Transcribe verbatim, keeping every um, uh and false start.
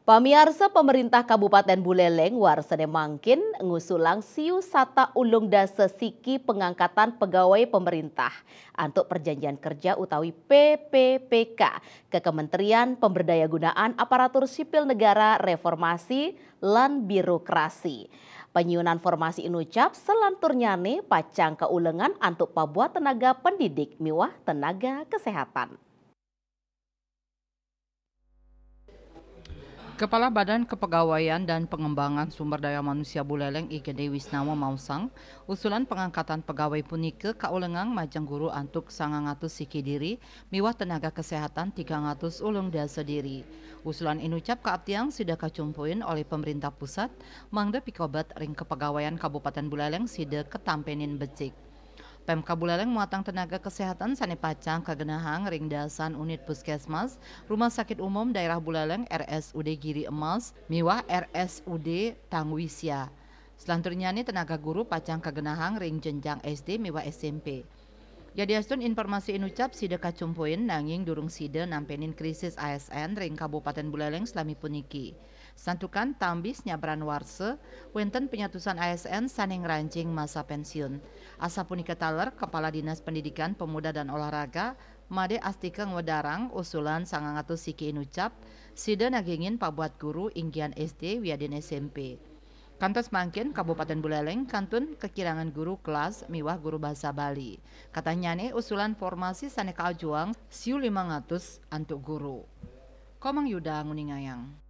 Pamiarsa, pemerintah Kabupaten Buleleng warsane mangkin ngusulang siu sata ulung dasa siki pengangkatan pegawai pemerintah antuk perjanjian kerja utawi P P P K ke Kementerian Pemberdayagunaan Aparatur Sipil Negara, Reformasi, lan Birokrasi. Penyiunan formasi inucap selanturnyane pacang kaulengan antuk pabuat tenaga pendidik miwah tenaga kesehatan. Kepala Badan Kepegawaian dan Pengembangan Sumber Daya Manusia Buleleng I Gede Wisnawa maosang, usulan pengangkatan pegawai punika kaulengang majeng guru antuk sangang atus siki diri miwah tenaga kesehatan tigang atus ulung dasa diri. Usulan inucap kaaptiang sida kacumpuin olih pemerintah pusat mangda pikobet ring kepegawaian Kabupaten Buleleng sida katampenin becik. Pemkab Buleleng muatang tenaga kesehatan sane pacang kagenahang ring dasan unit puskesmas, Rumah Sakit Umum Daerah Buleleng, R S U D Giri Emas, miwah R S U D Tangwisya. Selanturnyane tenaga guru pacang kagenahang ring jenjang S D miwah S M P. Yadiastun informasi inucap sida kacumpuin, nanging durung sida nampenin krisis A S N ring Kabupaten Buleleng salami puniki. Santukan tambis nyabran warsa, wenten panyatusan A S N sane ngranjing masa pensiun. Asapunika taler, Kepala Dinas Pendidikan, Pemuda, dan Olahraga, Made Astika ngwedarang usulan sangang atus siki inucap, sida nagingin pabuat guru inggihan S D wiadin S M P. Kantos mangkin, Kabupaten Buleleng kantun kakirangan guru kelas miwah guru basa Bali. Katahnyane usulan formasi sane kaajuang siu limang atus antuk guru. Komang Yuda nguningayang.